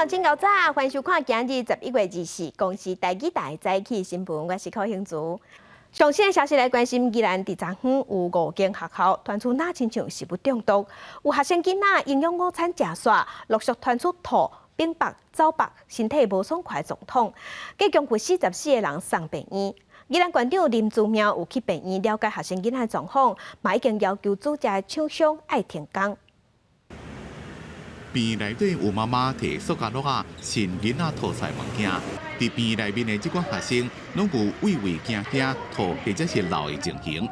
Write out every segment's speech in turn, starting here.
鄉親𠢕早，歡迎收看今日11月24公視台語台早起新聞，我是柯興竹。上新的消息來關心，宜蘭佇昨昏有五間學校傳出若親像食物中毒，有學生囡仔營養午餐食煞，陸續傳出吐、反腹、走腹、身體無爽快狀況，計共有44個人送病院。宜蘭縣長林姿妙有去病院了解學生囡仔狀況，嘛已經要求主食的廠商愛停工。病院內底有媽媽提塑膠袋仔盛囡仔吐出來物件，佇病院內面的這寡學生，攏有畏畏驚驚吐或者是漏的情形。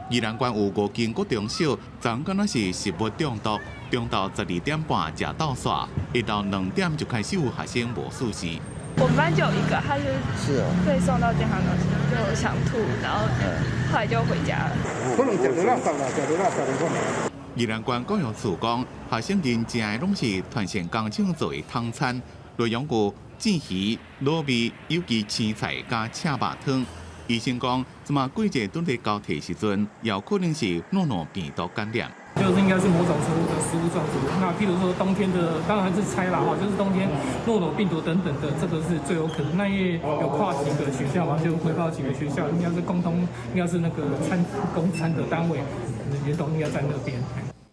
宜蘭縣有五間國中小，昨昏敢若是食物中毒，中晝12點半食到煞，下晝2點就開始有學生無事勢。我們班就有一個，他是被送到健康中心，就想吐，然後後來就回家了。可能食著垃圾啦，食著垃圾的可能。宜蘭縣教育處講，學生𪜶食的攏是傳承工廠做的湯餐，內容有煎魚、滷味、有機青菜佮赤肉湯。醫生講，這馬季節拄佇交替時陣，有可能是諾羅病毒感染。就是應該是某種程度的食物中毒。那譬如說冬天的，當然是猜啦哈，就是冬天諾羅病毒等等的，這個是最有可能。那因為有跨幾個學校嘛，就回報幾個學校，應該是共通，應該是那個餐供餐的單位，源頭應該在那邊。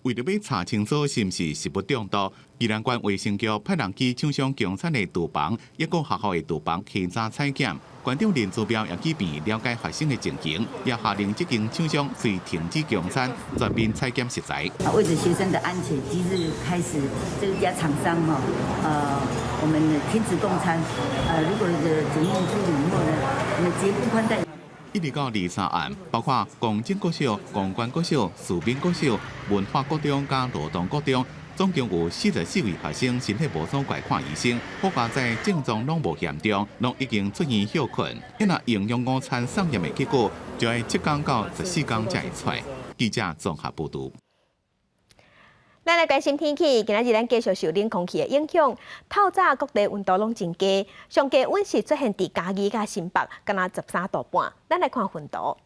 為著欲查清楚是毋是食物中毒，宜蘭縣衛生局派人去廠商供餐的廚房，抑閣學校的廚房檢查採檢。縣長林姿妙也去病院了解學生的情形，也下令這間廠商隨停止供餐，全面採檢食材。啊，為了學生的安全，即日開始這家廠商哈，我們停止供餐。如果的檢驗出以後呢，我們絕不寬待。一直到23暗，包括公正國小、公關國小、士敏國小、文化國中佮羅東國中，總共有44位學生身體無爽快看醫生，好佳哉症狀攏無嚴重，攏已經出院歇睏。若營養午餐送驗的結果，就愛7天到14天才會出來。記者綜合報導。咱來關心天氣，今仔日咱繼續受冷空氣的影響，透早各地溫度攏真低，上低溫是出現佇嘉義佮新北，敢若13度半。咱來看雲圖，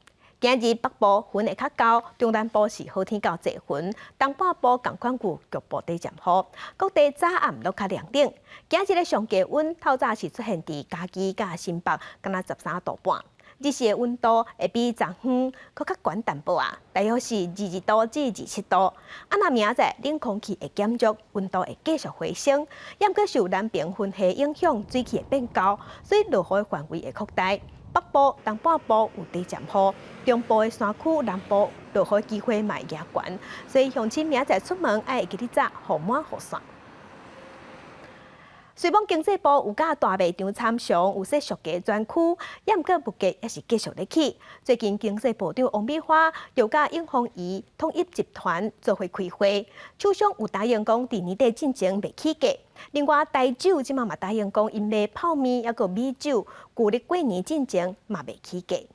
今日北部雲會較厚，中南部是好天到濟雲，東半部仝款有局部短暫雨，各地早暗攏較涼冷。今日的上低溫透早是出現佇嘉義佮新北，敢若13度半。日時的溫度會比昨昏閣較懸淡薄仔，大約是22度至27度。啊，若明仔載冷空氣會減弱，溫度會繼續回升。猶閣受南爿雲系影響，水汽會變厚，所以落雨的範圍會擴大。北部、東半部有短暫雨，中部的山區南部落雨機會嘛會加懸，所以鄉親明仔載出門愛會記得紮予滿雨傘。雖罔經濟部有佮大賣場參詳有設俗價專區，猶閣物價猶是繼續咧起。最近經濟部長王美花又佮永豐餘統一集團做伙開會，廠商有答應講佇年底進前袂起價。另外台酒這馬嘛答應講，𪜶賣泡麵猶閣米酒，舊曆過年進前嘛袂起價。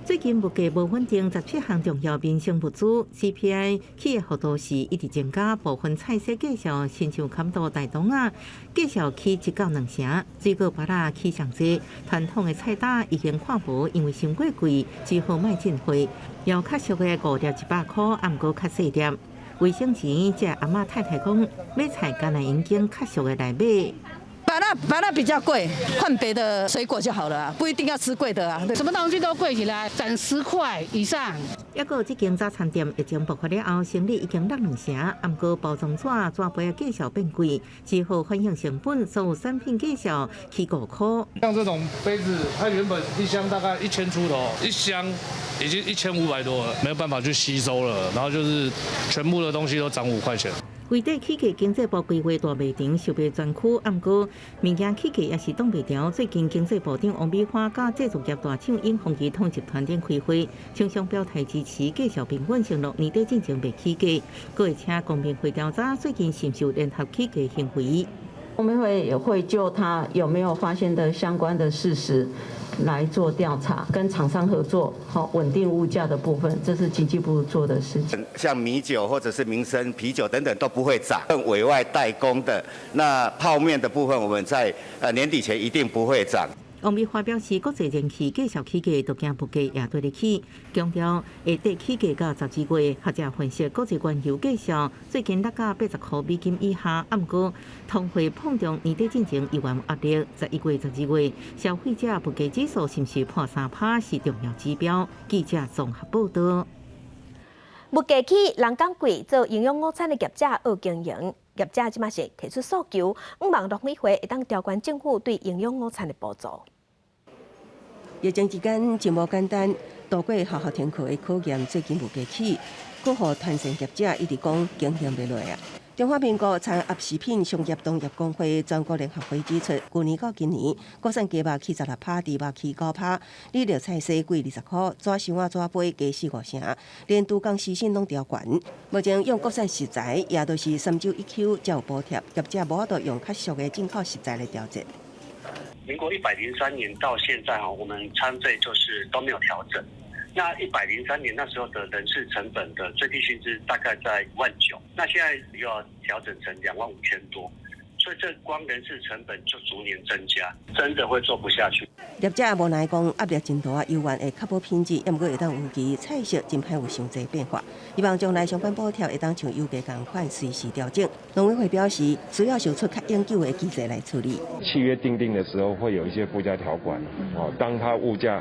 最近物價無穩定，17項重要民生物資 CPI 起的幅度是一直增加，部分菜色繼續親像砍刀大東啊，繼續起1到2成，水果芭樂起上濟，傳統的菜擔已經看無，因為傷過貴，只好賣進貨。猶較俗的五粒100箍，毋過較細粒。衛生錢，這阿嬤太太講，買菜敢若用揀較俗的來買。芭樂芭樂比較貴，換別的水果就好了啊，不一定要吃貴的啊。什麼東西都貴起來，漲10塊以上。抑閣這間早餐店疫情爆發了後，生意已經落2成，毋過包裝紙、紙杯仔繼續變貴，只好反映成本，所有產品繼續起5箍。像這種杯子，它原本一箱大概1000出頭，一箱已經1500多了，沒有辦法去吸收了，然後就是全部的東西都漲5塊錢。規底起價，經濟部規劃大賣場售賣專區，毋過物件起價也是擋袂牢。最近經濟部長王美花佮製造業大廠永豐餘統集團頂開會，廠商表態支持，繼續平穩承諾年底進前袂起價。閣會請公平會調查最近是毋是有聯合起價行為。公平會也會就他有沒有發現的相關的事實來做調查，跟廠商合作，好穩定物價的部分，這是經濟部做的事情。像米酒或者是民生啤酒等等都不會漲，委外代工的那泡麵的部分，我們在年底前一定不會漲。王美花表示，國際燃氣繼續起價，都驚物價也綴咧起，強調會綴起價到12月。學者分析，國際原油價數最近落到80塊美金以下，毋過通貨膨脹年底進前猶原壓力。11月、12月消費者物價指數是毋是破3趴是重要指標。記者綜合報道。物價起，人工貴，做營養午餐的業者惡經營，業者這馬是提出訴求，向望農委會會當調懸政府對營養午餐的補助。疫情期間真無簡單，度過學校停課的考驗，最近物價起，閣予團膳業者一直講經營袂落啊。中華民國餐盒食品商業同業公會全國聯合會指出，舊年到今年，國產雞肉起16趴，豬肉起9趴，滷肉菜絲貴20塊，紙箱仔紙杯加四五成，連廚工時薪攏調懸。目前用國產食材，也都是三酒一 Q 才有補貼，業者無法度用較俗的進口食材來調節。民國103年到現在，我們餐費就是都沒有調整。那103年那時候的人事成本的最低薪資大概在1.9萬，那現在又要調整成2萬5千多，所以這光人事成本就逐年增加，真的會做不下去。業者無奈講壓力真大，猶原會確保品質，毋過會當預期菜色真歹有傷濟變化。希望將來相關補貼會當像油價仝款隨時調整。農委會表示，需要想出較永久的機制來處理。契約訂定的時候會有一些附加條款，哦，當它物價，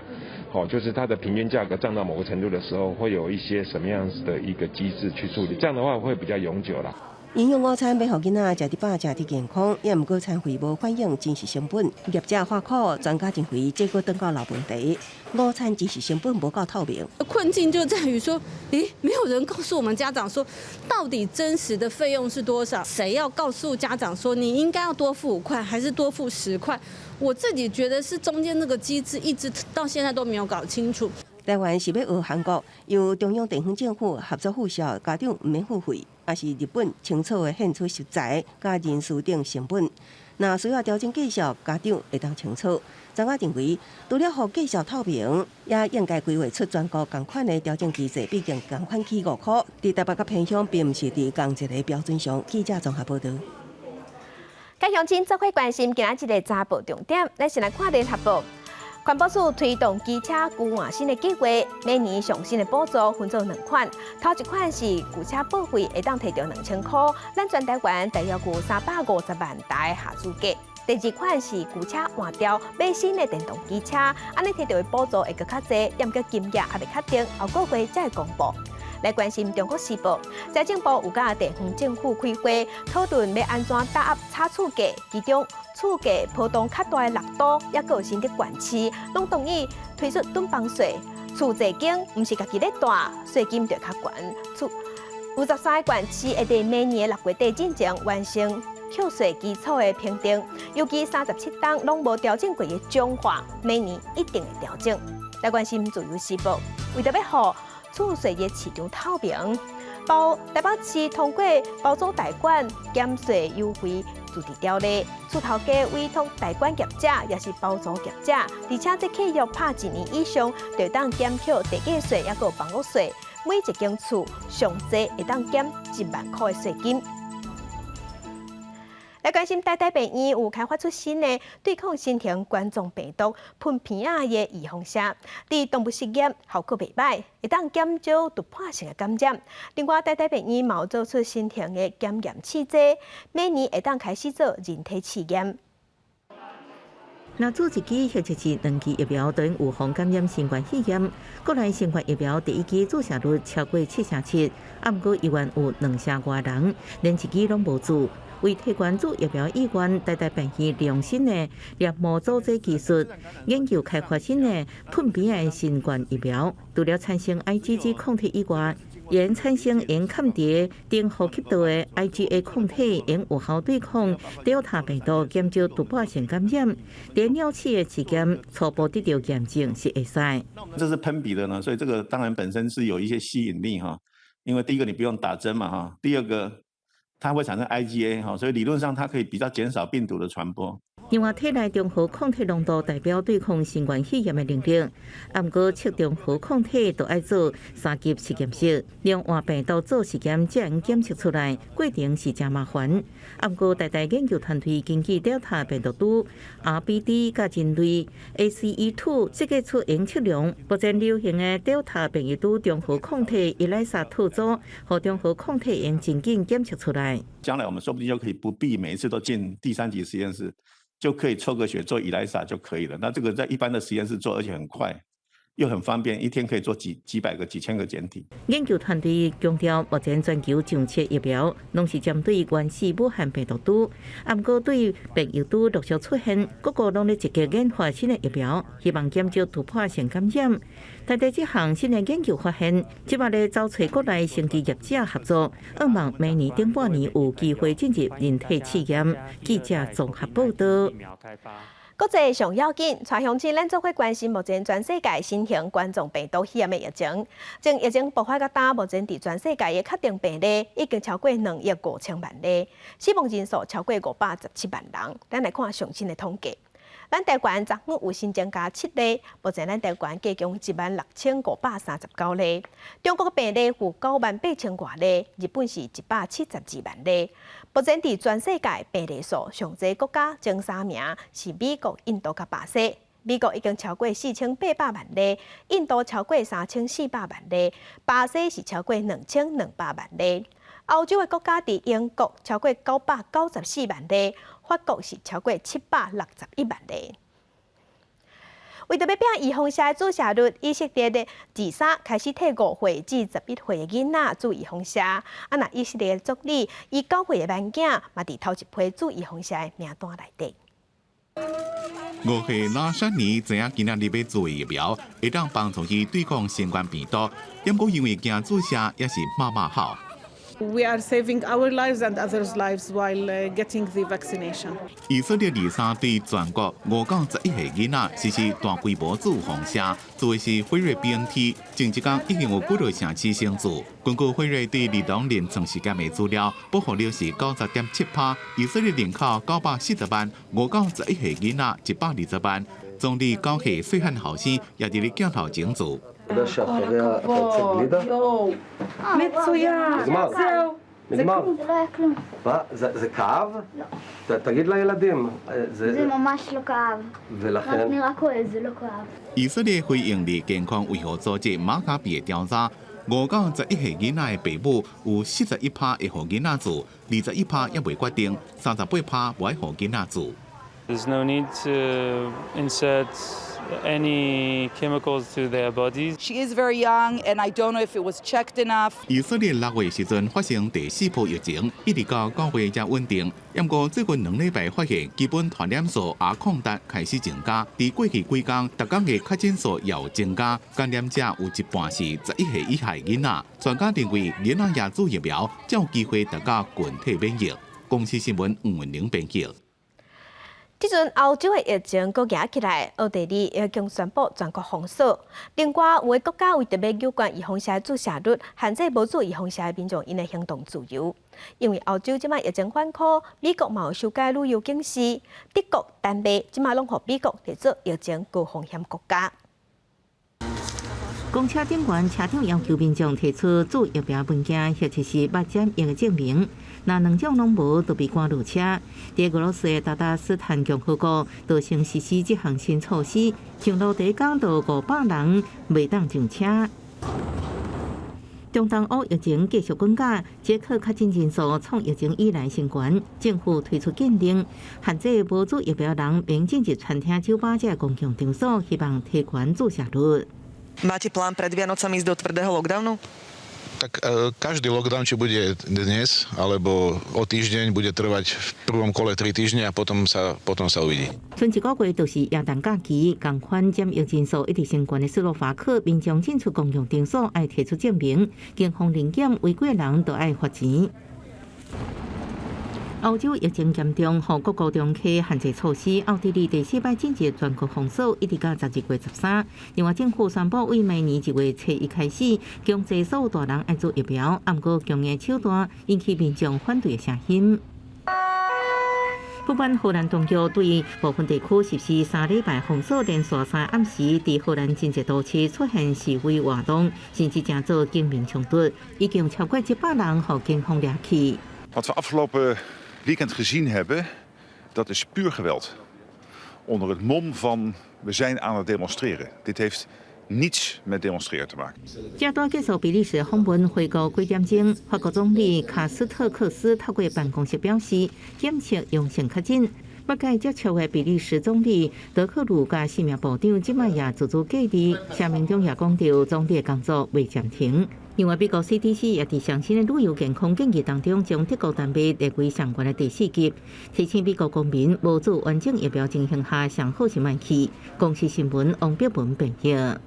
好，就是它的平均價格漲到某個程度的時候，會有一些什麼樣子的一個機制去處理，這樣的話會比較永久啦。營養午餐欲予囡仔食得飽、食得健康，也毋過餐費無反映真實成本。業者發苦，專家認為這閣轉到老問題。午餐真實成本無夠透明。困境就在於說，咦，沒有人告訴我們家長說，到底真實的費用是多少？誰要告訴家長說，你應該要多付5塊，還是多付10塊？我自己覺得是中間那個機制一直到現在都沒有搞清楚。台灣是欲學韓國，由中央地方政府合作附設，家長毋免付費，抑是日本清楚的獻出食材佮人事等成本。若需要調整價數，家長會當清楚。專家認為，除了予價數透明，也應該規劃出全國仝款的調整機制。畢竟仝款起5塊，佇台北佮偏鄉並毋是佇仝一个標準上。記者綜合報導。佮鄉親做伙關心今仔日的早報重點，咱先來看聯合報。環保署推動機車舊換新的計劃，每年上新的補助分做兩款，頭一款是舊車報廢會當提著2000塊，咱全台灣大約有350萬台合資格。第二款是舊車換掉買新的電動機車，按呢提著的補助會閣較濟，毋過金額猶未確定，後個月才會公布。來關心中國時報，財政部有佮地方政府開會討論欲按怎打壓炒厝價，其中厝價波動較大的六都，抑閣有新竹縣市，攏同意推出囤房稅，厝濟間毋是家己咧蹛，稅金就較懸。厝有13個縣市會佇明年6月底進前完成扣稅基礎的評定，尤其37冬攏無調整過的彰化，明年一定會調整。來關心自由時報，為著欲予厝稅的市場透明，包台北市通過包租代管減稅優惠自治條例，厝頭家委託代管業者，抑是包租業者，而且這契約拍一年以上，就當減扣地價稅，抑閣有房屋稅，每一間厝上濟會當減1萬塊的稅金。來關心台大病院有開發出新的對抗新型冠狀病毒噴鼻仔的預防射，佇動物實驗效果袂䆀，會當減少突破性的感染。另外，台大病院嘛有做出新型的檢驗試劑，明年會當開始做人體試驗。若注一支或者是兩支疫苗，都有防感染新冠肺炎。國內新冠疫苗第一劑注射率超過7.7%，毋過猶原有2成外人連一支攏無注。為提懸注疫苗意願，台大病院利用新的黏膜組織技術，研究開發新的噴鼻的新冠疫苗。除了產生 IgG 抗體以外，會產生用崁佇頂呼吸道的 IgA 抗體，會有效對抗德爾塔病毒，減少突破性感染。佇鳥鼠的試驗初步得到驗證是會使。這是噴鼻的呢，所以這個當然本身是有一些吸引力哈，因為第一個你不用打針嘛哈，第二個它會產生 IgA 哈，所以理論上它可以比較減少病毒的傳播。另外，體內中和抗體濃度代表對抗新冠肺炎的能力。毋過測中和抗體都愛做三級實驗室，用活病毒做實驗才能檢測出來，過程是誠麻煩。毋過，台大研究團隊根據 Delta 病毒株 RBD 佮人類 ACE2 設計出會測量目前流行的 Delta 變異株中和抗體 ELISA 套組，予中和抗體會真緊檢測出來。將來我們說不定就可以不必每一次都進第三級實驗室，就可以抽個血做 ELISA 就可以了。那這個在一般的實驗室做，而且很快，又很方便，一天可以做幾幾百個、幾千個檢體。研究團隊強調，目前全球上市疫苗攏是針對原始武漢病毒株，毋過對變異株陸續出現，各國攏咧積極研發新的疫苗，希望減少突破性感染。台大這項新的研究發現，這擺咧走揣國內生技業者合作，向望明年頂半年有機會進入人體試驗。記者綜合報道。國際上要緊，帶鄉親咱做伙關心目前全世界新型冠狀病毒肺炎的疫情。從疫情爆發到今，目前佇全世界的確定病例已經超過2億5千萬例，死亡人數超過517萬人。咱來看上新的統計。咱台灣昨昏有新增加7例，目前咱台灣計共16,539例。中國病例有9萬8千外例，日本是172萬例。目前佇全世界病例數上濟國家前三名是美國、印度佮巴西。美國已經超過4800萬例，印度超過3400萬例，巴西是超過2200萬例。歐洲的國家佇英國超過994萬例，法國是超過761萬例。為著欲拼預防射的注射率，以色列的23開始替5歲至11歲的囡仔注預防射。啊，若以色列總理伊9歲的萬囝嘛，佇頭一批注預防射的名單內底。 5歲拉珊妮知影今仔日欲注疫苗，會當幫助伊對抗新冠病毒。毋過因為驚注射，也是媽媽好。 We are saving our lives and others' lives while getting the vaccination. 以色列23對全國5到11歲囡仔實施大規模注預防射，注的是輝瑞 BNT。前一工已經有幾個城市先注。根據輝瑞對兒童臨床試驗的資料，保護率是90.7%。以色列人口940萬，5到11歲囡仔120萬。總理9歲細漢後生也佇咧鏡頭前注。 מצוין, זהו. נגמר. זה לא היה כלום. מה? זה כאב? לא. תגיד לילדים. זה ממש לא כאב. ולכן? רק נראה כואב, זה לא כאב. 以色列非營利健康衛護組織馬卡比的調查，5到11歲囡仔的爸母有41%會予囡仔注，21%猶未決定，38%無愛予囡仔注。 There's no need to insert any chemicals to their bodies. She is very young, and I don't know if it was checked enough. 以色列6月時陣發生第四波疫情，一直到9月才穩定。毋過最近2禮拜發現基本傳染數 R 空達開始增加，佇過去幾工，逐工的確診數也有增加，感染者有一半是11歲以下囡仔。專家認為，囡仔也注疫苗，才有機會達到群體免疫。公視新聞吳文玲編輯。這陣歐洲的疫情閣夯起來，奧地利已經宣布全國封鎖。另外，有的國家為著欲有關預防射注射率，限制無注預防射的民眾𪜶的行動自由。因為歐洲這擺疫情反箍，美國嘛有修改旅遊警示，德國、丹麥這擺攏予美國列做疫情高風險國家。公車頂懸，車長要求民眾提出注疫苗文件，或者是捌檢疫的證明。若兩種攏無，就被趕落車。佇俄羅斯的韃靼斯坦共和國，就先實施這項新措施，上路第一工就500人袂當上車。中東歐疫情繼續滾價，捷克確診人數創疫情以來新高，政府推出禁令，限制無注疫苗人免進入餐廳、酒吧這公共場所，希望提懸注射率。 Máte plán pred Vianocami ísť do tvrdého lockdownu? Tak každý lockdown, či bude dnes alebo o týždeň, bude trvať v prvom kole 3 týždne a potom sa uvidí. 賰一個月就是耶誕假期，仝款檢疫人數一直升懸的斯洛伐克，民眾進出公共場所愛提出證明，警方臨檢違規人就愛罰錢。歐洲疫情嚴重，予各國重啟限制措施。奧地利第四擺進入全國封鎖，一直到12月13。另外，政府宣布，對明年1月初1開始，強制所有大人愛注疫苗。毋過，強硬手段引起民眾反對的聲音。不滿荷蘭當局對部分地區實施3禮拜封鎖，連續3暗時，佇荷蘭真濟都市出現示威活動，甚至成做警民衝突，已經超過100人予警方掠去。 Wat we afgelopen weekend gezien hebben, dat is puur geweld. Onder het mom van we zijn aan het demonstreren. Dit heeft niets met demonstreren te maken. 這拄結束比利時訪問回國幾點鐘，法國總理卡斯特克斯透過辦公室表示，檢測陽性確診。捌共伊接觸的比利時總理德克魯佮四名部長，這擺也自主隔離。聲明中也講著總理的工作未暫停。另外，美國 CDC 也佇上新的旅遊健康建議當中，將德國丹麥列為上懸的第四級，提醒美國公民無做完整疫苗情形下，上好是莫去。公視新聞王碧文編譯。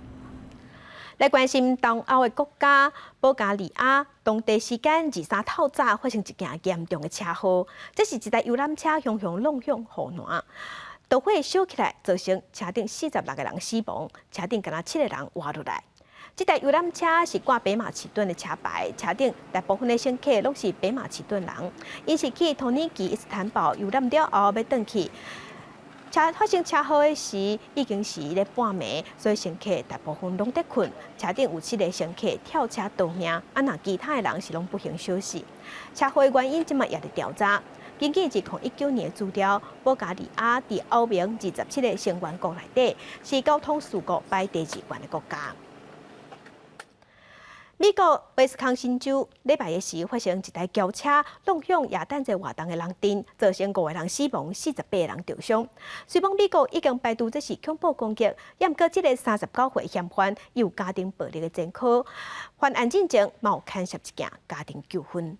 來關心東歐的國家保加利亞，當地時間23透早發生一件嚴重的車禍，這是一台遊覽車雄雄挵向護欄，導火燒起來，造成車頂46個人死亡，車頂敢若七個人活落來。這台遊覽車是掛北馬其頓的車牌，車頂大部分的乘客攏是北馬其頓人，𪜶是去土耳其伊斯坦堡遊覽了後欲轉去。車發生車禍的時已經是咧半暝，所以乘客大部分攏佇睏。車頂有七個乘客跳車逃命，啊若其他的人是攏不幸小死。車禍的原因這擺也佇調查。根據2019年的資料，保加利亞佇歐盟27個成員國內底，是交通事故排第二懸的國家。美國威斯康辛州禮拜的時發生一台轎車挵向耶誕節活動的人陣，造成五個人死亡，48個人著傷。雖講美國已經排除這是恐怖攻擊，毋過這个39歲嫌犯有家庭暴力的前科，犯案進前嘛有牽涉一件家庭糾紛。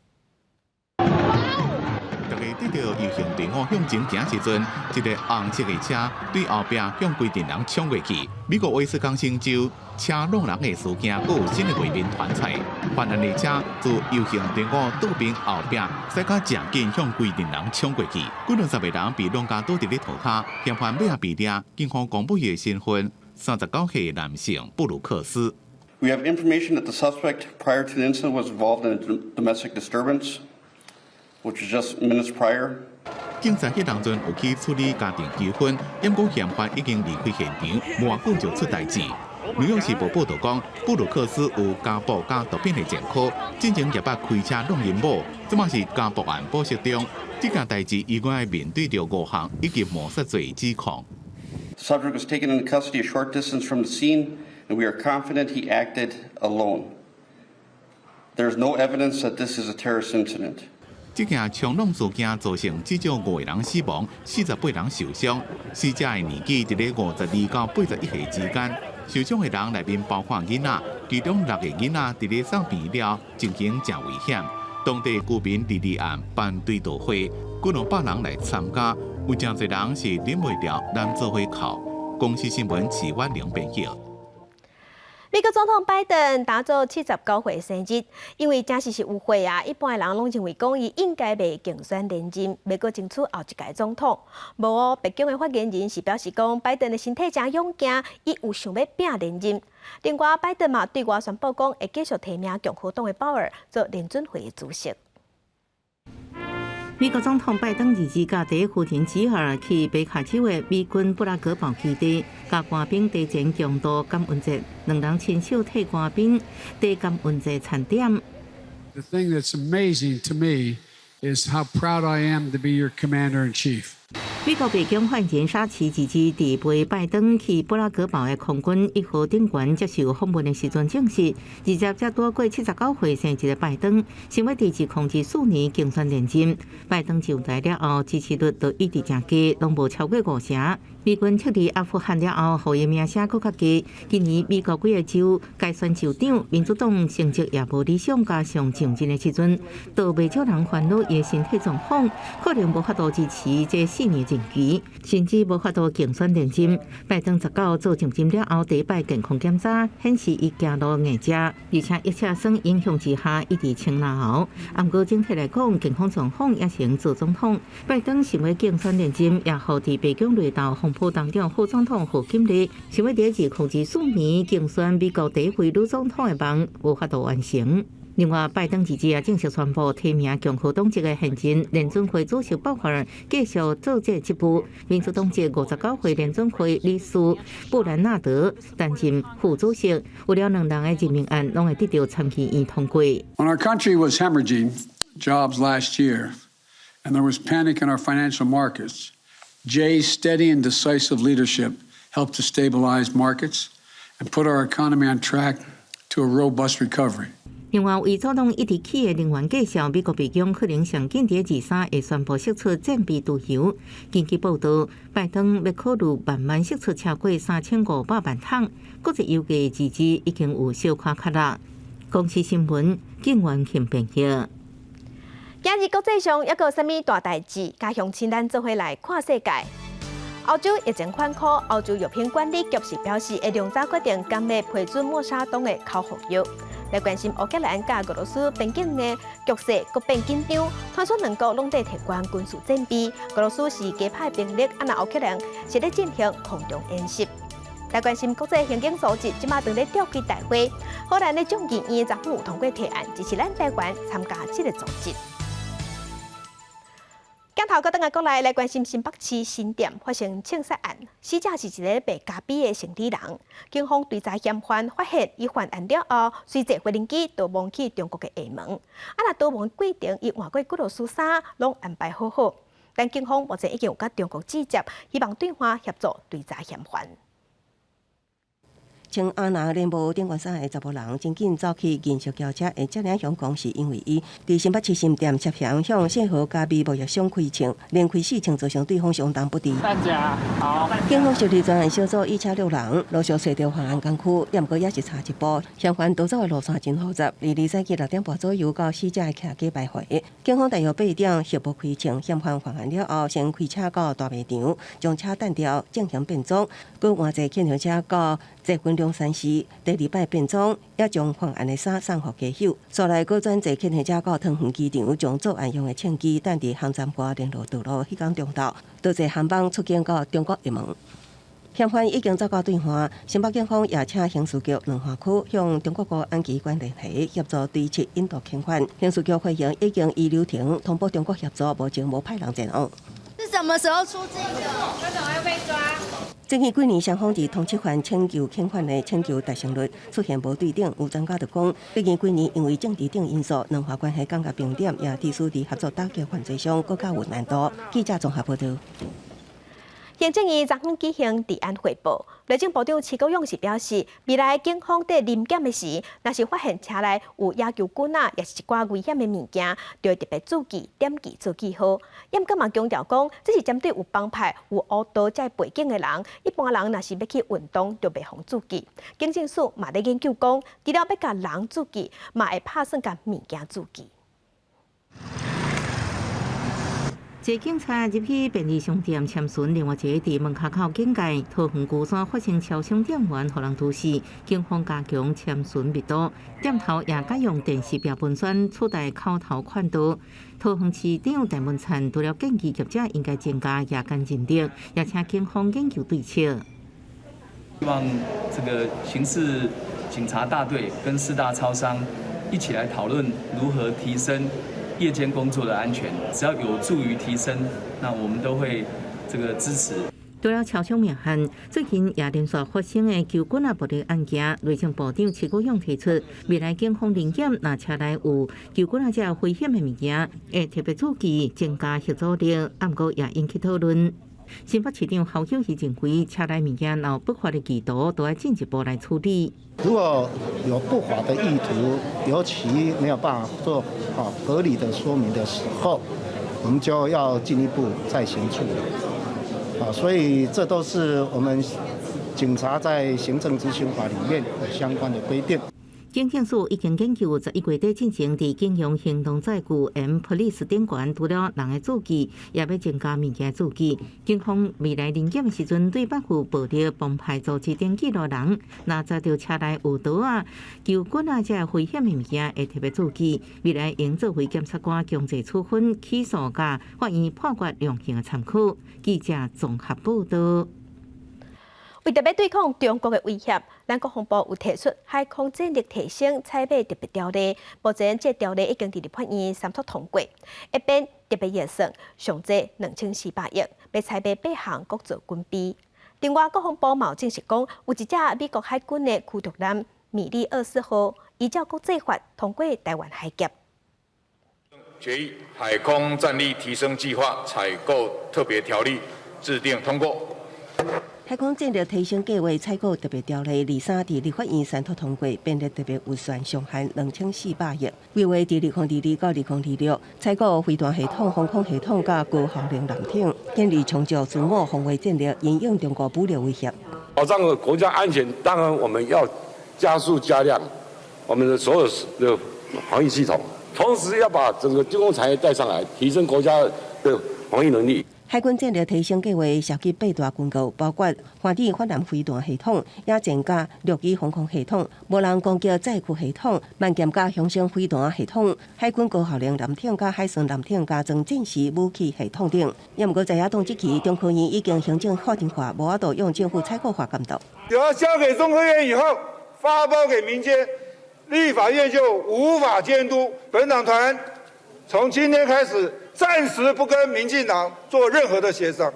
大家佇著遊行隊伍向前行時陣，一个紅色的車對後壁向規陣人衝過去。美國威斯康星州車挵人的事件，閣有新的畫面傳出來。犯案的車自遊行隊伍倒邊後壁，駛甲誠緊向規陣人衝過去，幾兩十個人被挵甲倒佇咧塗跤。嫌犯尾仔被掠，警方公布伊的身份：39歲男性布魯克斯。 We have information that the suspect prior to the incident was involved in a domestic disturbance, which was just minutes prior. 警察彼當陣有去處理家庭糾紛，毋過嫌犯已經離開現場，無偌久就出代誌。紐約時報報導講，布魯克斯有家暴佮毒品的前科，進前也捌開車挵𪜶某，這擺是家暴案保釋中。這件代誌伊閣愛面對著五項以及謀殺罪指控。 The subject was taken into custody a short distance from the scene, and we are confident he acted alone. There is no evidence that this is a terrorist incident. 這件衝挵事件造成至少五個人死亡，48人受傷。死者的年紀佇咧52到81歲之間。受傷的人內面包括囡仔，其中六個囡仔佇咧送病了，情形誠危險。當地居民佇二暗辦追悼會，幾兩百人來參加，有誠濟人是忍袂牢，咱做伙哭。公視新聞徐婉玲編譯。美國總統拜登踏做79歲生日，因為正式是有歲啊，一般的人攏認為講伊應該袂競選連任，欲閣爭取後一屆總統。無哦，白宮的發言人是表示講，拜登的身體誠勇健，伊有想欲拼連任。另外，拜登嘛對外宣布講，會繼續提名共和黨的鮑爾做聯準會的主席。美國總統拜登二日佮第一夫人吉爾去北卡州的美軍布拉格堡基地，佮官兵提前共度感恩節，兩人親手替官兵遞感恩節餐點。 The thing that's amazing to me is how proud I am to be your commander in chief. 美國白宮發言人沙奇二日佇陪拜登去布拉格堡的空軍一號頂懸接受訪問的時陣證實，二十才拄過79歲生日的拜登，想欲佇2024年競選連任。拜登上台了後，支持率都一直誠低，攏無超過五成。美軍撤離阿富汗了後，予伊名聲閣較低。今年美國幾个州改選州長，民主黨成績也無理想，加上上任的時陣，都袂少人煩惱伊的身體狀況，可能無法度支持這4年任期，甚至無法度競選連任。拜登19做上任了後，第一擺健康檢查顯示伊行路硬食，而且一切酸影響之下一直清咽喉。毋過整體來講，健康狀況也成做總統。拜登想欲競選連任，也予佇白宮內鬥風波當中，副總統賀錦麗想欲佇2024年競選美國第一位女總統的夢無法度完成。另外，拜登自己也正式宣布提名共和黨籍的現任聯準會主席鮑華爾繼續做這個職務。民主黨籍59歲聯準會理事布蘭納德擔任副主席。為了兩人的任命案，攏會得著參議院通過。 When our country was hemorrhaging jobs last year, and there was panic in our financial markets, Jay's steady and decisive leadership helped to stabilize markets and put our economy on track to a robust recovery. 另外，為總統一直起的能源價數，美國白宮可能上緊佇23會宣布釋出戰備儲油。根據報道，拜登欲考慮慢慢釋出超過3500萬桶，國際油價自知已經有小可較落。公視新聞，警員慶編譯。今日國際上猶閣有啥物大代誌？佮鄉親咱做伙來看世界。歐洲疫情反箍，歐洲藥品管理局是表示，會量早決定敢欲批准默沙東的口服藥。來關心烏克蘭佮俄羅斯邊境的局勢閣變緊張，傳說兩國攏在提懸軍事準備。俄羅斯是加派兵力，啊若烏克蘭是咧進行空中演習。來關心國際刑警組織，這馬正咧召開大會，荷蘭的眾議院昨昏有通過提案，支持咱台灣參加這个組織。鏡頭閣轉來國內來關心新北市新店發生槍殺案，死者是一个賣咖啡的生理人。警方追查嫌犯，發現伊犯案了後，隨坐飛行機逃亡去中國的廈門。啊，若逃亡過程，伊換過幾落束衫，攏安排好好。但警方目前已經有佮中國接觸，希望對方協助追查嫌犯。穿阿拿連帽頂懸衫的查埔人，真緊走去銀色轎車，會遮爾凶狂，是因為伊佇新北市新店涉嫌向謝和咖啡貿易商開槍，連開四槍，造成對方相當不治。大家好。警方設立專案小組，以車六人陸續揣著犯案工具，也毋過也是差一步。嫌犯逃走的路線真複雜，22早起6點半左右到死者的徛家徘徊。警方大約8點協報開槍，嫌犯犯案了後，先開車到大賣場，將車擲掉進行變裝，閣換坐計程車到捷運龍山寺，第二擺變裝，也將犯案的衫送予家屬。紲來閣轉坐計程車到桃園機場，將作案用的槍支擲佇航站外聯絡道路，彼工中晝，倒坐航班出境到中國廈門。嫌犯已經走到對岸，新北警方也請刑事局龍華區向中國國安機關聯繫，協助追緝引渡嫌犯。刑事局回應已經依流程通報中國協助，目前無派人前往。是什麼時候出境的？為什麼會被抓？最近幾年，雙方佇通緝犯請求遣返的請求達成率出現無對等。有專家就講，最近幾年因為政治等因素，兩岸關係降到冰點，也致使佇合作打擊犯罪上閣較有難度。記者綜合報導。行政院昨昏舉行治安匯報，內政部長徐國勇是表示，未來警方佇臨檢的時，若是發現車內有野球棍仔，抑是一寡危險的物件，就會特別注記點記做記號。毋過嘛強調講，這是針對有幫派、有黑道這背景的人，一般人若是欲去運動，就袂予注記。警政署嘛咧研究講，除了欲共人注記，嘛會拍算共物件注記。一個警察入去便利商店簽巡，另外一个佇門跤口警戒。桃園龜山發生超商店員予人毒死，警方加強簽巡密度，店頭也改用電視標本磚取代口頭勸導。桃園市長鄭文燦除了建議業者應該增加夜間人力，也請警方研究對策。希望這個刑事警察大隊跟四大超商一起來討論如何提升夜間工作的安全，只要有助於提升，那我們都會這個支持。除了超商命案，最近也連續發生的球棍仔暴力案件，內政部長徐國勇提出，未來警方臨檢，若車內有球棍仔這危險的物件，會特別注記增加協助力，毋過也引起討論。新北市長侯友宜認為，車內物件若有不法的意圖，都愛進一步來處理。如果有不法的意圖，尤其沒有辦法做好合理的說明的時候，我們就要進一步再行處理。啊，所以這都是我們警察在行政執行法裡面有相關的規定。警政署已經研究11月底進行佇警用行動載具 M Police 頂懸，除了人的注記，也欲增加物件注記。警方未來臨檢的時陣，對捌有暴力幫派組織登記錄人，若查著車內有刀仔、球棍仔這危險的物件，會特別注記。未來應作為檢察官強制處分、起訴佮法院判決量刑的參考。記者綜合報導。為著欲對抗中國的威脅，咱國防部有提出海空戰力提升採買特別條例，目前這條例已經佇立法院三讀通過，一編特別預算上濟2400億，欲採買八項國造軍備。另外，國防部嘛有證實講，有一隻美國海軍的驅逐艦米利厄斯號，依照國際法通過臺灣海峽。決議海空戰力提升計劃採購特別條例制定通過。海空戰力提升計劃採購特別條例23佇立法院三讀通過，編列特別預算上限2400億，規劃佇2022到2026採購飛彈系統、防空系統佮高效能艦艇，建立充足自我防衛戰力，因應中國武力威脅。保障國家安全，當然我們要加速加量我們的所有的防禦系統，同時要把整個軍工產業帶上來，提升國家的防禦能力。海軍戰力提升計劃涉及八大軍購，包括反艦反艦飛彈系統、野戰佮陸基防空系統、無人攻擊載具系統、萬劍佮雄升飛彈系統、海軍高效能艦艇佮海巡艦艇加裝戰時武器系統等。也毋過在野黨這期，中科院已經行政法定化，無法度用政府採購法監督。只要交給中科院以後，發包給民間，立法院就無法監督。本黨團從今天開始，暫時不跟民進黨做任何的協商。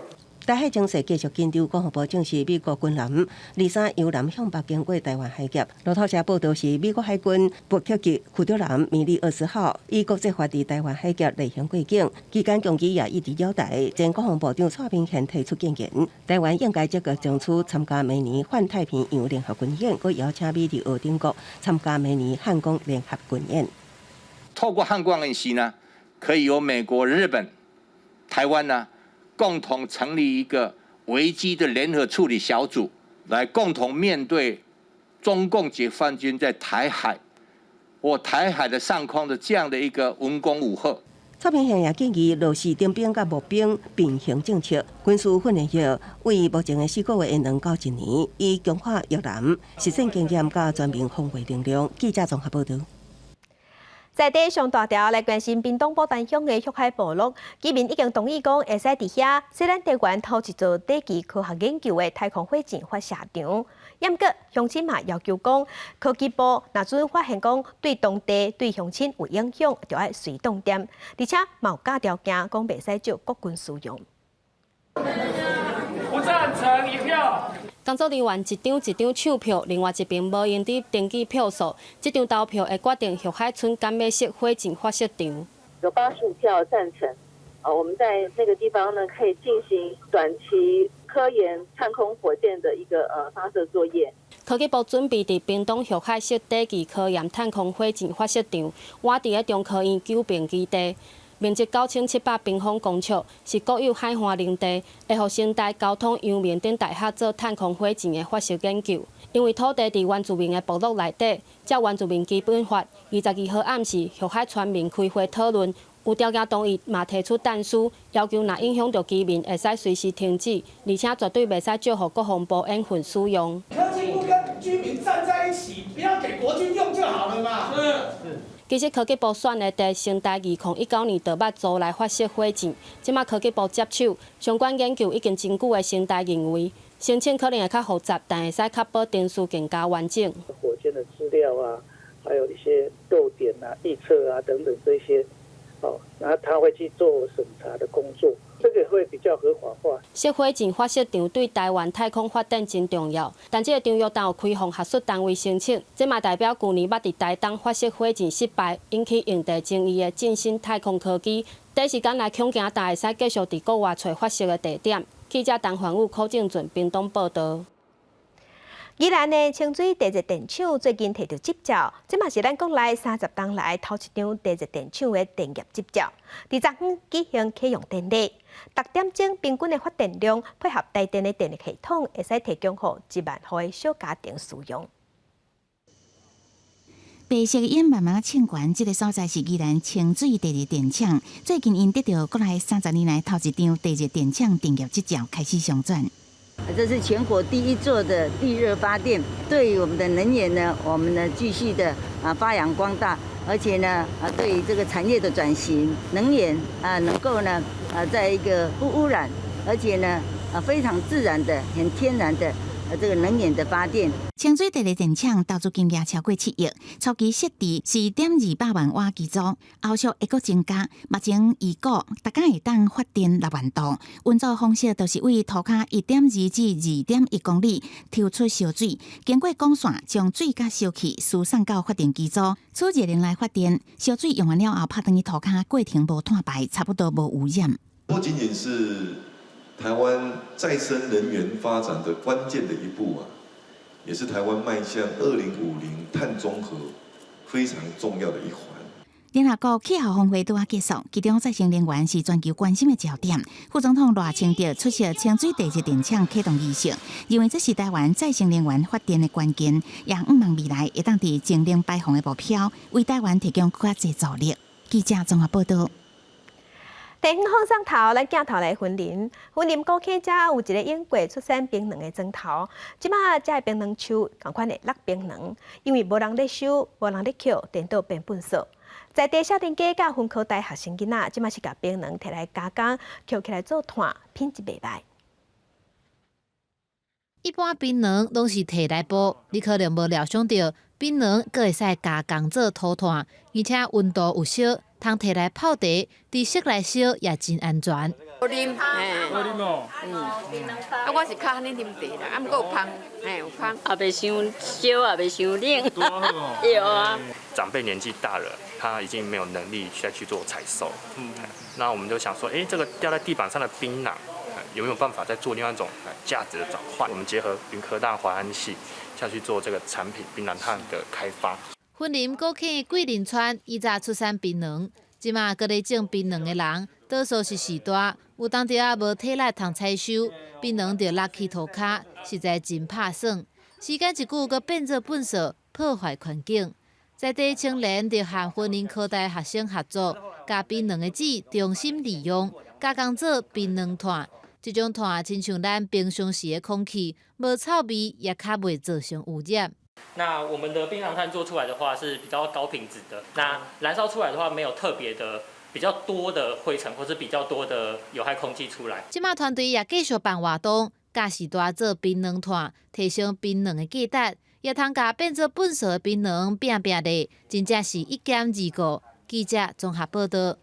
台海情勢繼續緊張，國防部證實美國軍艦23由南向北經過臺灣海峽。路透社報道是美國海軍伯克級驅逐艦米利厄斯號依國際法佇臺灣海峽例行過境，期間攻擊也一直擾台。前國防部長蔡明憲提出建言，臺灣應該積極爭取參加明年泛太平洋聯合軍演，閣邀請美日澳等國參加明年漢光聯合軍演。透過漢光演習呢，可以由美國、日本、台灣呢，共同成立一個危機的聯合處理小組，來共同面對中共解放軍在台海或台海的上空的這樣的一個文攻武嚇。蔡明憲也建議落實徵兵佮募兵並行政策，軍事訓練役為目前的4個月延長到一年，以強化役男實戰經驗佮全面防衛能量。記者綜合報道。在地上大條來關心屏東寶丹鄉的旭海部落，居民已經同意講會使佇遐，設咱台灣頭一座地基科學研究的太空火箭發射場。毋過鄉親嘛要求講，科技部若準發現講對當地對鄉親有影響，就愛隨凍電，而且嘛有加條件，講袂使借國軍使用。不贊成一票。工作人員一張一張唱票，另外一邊無閒佇登記票數。這張投票會決定旭海村敢欲設火箭發射場。有85票贊成，啊，我們在那個地方呢，可以進行短期科研探空火箭的一個發射作業。科技部準備佇屏東旭海設地基科研探空火箭發射場，倚佇咧中科院九坪基地。面積9700平方公尺，是國有海岸林地，會予成大、交通、陽明等大學做探空火箭的發射研究。因為土地佇原住民的部落內底，照原住民基本法22號暗時，旭海村民開會討論，有條件同意，嘛提出但書，要求若影響著居民，會使隨時停止，而且絕對袂使借予國防部演訓使用。科技部跟居民站在一起，不要給國軍用就好了嘛。是。其實科技部選的地，成大2019年就捌租來發射火箭，這馬科技部接手相關研究已經真久的成大認為，申請可能會較複雜，但會使確保程序更加完整。火箭的資料啊，還有一些漏點啊、預測啊等等這些，哦，然後他會去做審查的工作，這個會比較合法化。設火箭發射場對台灣太空發展真重要，但這個場域當有開放學術單位申請，這嘛代表舊年捌佇台東發射火箭失敗，引起用地爭議的進新太空科技，短時間內恐驚會使繼續佇國外揣發射的地點。記者陳環武、柯正俊屏東報道。宜蘭的清水地熱電廠最近提著執照，這嘛是咱國內30冬來頭一張地熱電廠的電業執照。佇昨昏舉行啟用典禮，逐點鐘平均的發電量配合台電的電力系統，會使提供予1萬戶的小家庭使用。白色煙慢慢衝懸，這個所在是宜蘭清水地熱電廠。最近𪜶得著國內30年來頭一張地熱電廠電業執照開始商轉。這是全國第一座的地熱發電，對於我們的能源呢，我們呢繼續的啊發揚光大，而且呢啊對於這個產業的轉型，能源啊能夠呢啊在一個不污染，而且呢啊非常自然的、很天然的這個能源的發電。清水地熱電廠投資金額超過7億，初期設置是.2百萬瓦機組，後續會閣增加。目前預估逐工會當發電6萬度。運作方式就是對塗跤1.2至2.1公里抽出燒水，經過管線將水佮燒氣輸送到發電機組，取熱能來發電。燒水用完了後，拍轉去塗跤，過程無碳排，差不多無污染。不僅僅是台灣再生能源發展的關鍵的一步啊，也是台灣邁向2050碳中和非常重要的一環。聯合國氣候峰會拄仔結束，其中再生能源是全球關心的焦點。副總統賴清德出席清水地熱電廠啟動儀式，認為這是台灣再生能源發電的關鍵，也向望未來會當佇淨零排放的目標，為台灣提供較濟助力。記者綜合報道。地方放送頭，咱鏡頭來雲林，雲林古坑遮有一个英國出產檳榔的莊頭，這馬遮的檳榔樹仝款會落檳榔，因為無人咧收，無人咧抾，顛倒變糞埽。在地少年家佮雲科大學生囡仔，這馬是共檳榔提來加工，抾起來做炭，品質袂䆀。一般檳榔攏是提來剝，你可能無料想著檳榔閣會使加工做塗炭，而且溫度有燒，通提來泡茶，佇室內燒也真安全。好啉，嘿，好啉哦。啊，我是較按呢啉茶啦，啊，毋過有芳，嘿，有芳，也袂傷燒，也袂傷冷。對啊。長輩年紀大了，他已經沒有能力再去做採收。那我們就想說，欸，這個掉在地板上的檳榔，有沒有辦法再做另外一種價值的轉換？我們結合雲科大環安系下去做這個產品檳榔炭的開發。雲林古坑桂林村以早出產檳榔，這馬閣咧種檳榔的人，多數是序大，有當時仔無體力通採收，檳榔就落去塗跤，實在真拍算。時間一久，閣變做糞埽，破壞環境。在地青年就和雲林科大學生合作，共檳榔的籽重新利用，加工做檳榔炭。這種炭親像咱平常時的空氣，無臭味，也較袂造成污染。那我們的檳榔炭做出來的話是比較高品質的，那燃燒出來的話沒有特別的比較多的灰塵或是比較多的有害空氣出來。這馬團隊也繼續辦活動，教序大做檳榔炭，提升檳榔的價值，也通共變做糞埽的檳榔拚拚咧，真正是一兼二顧。記者綜合報道。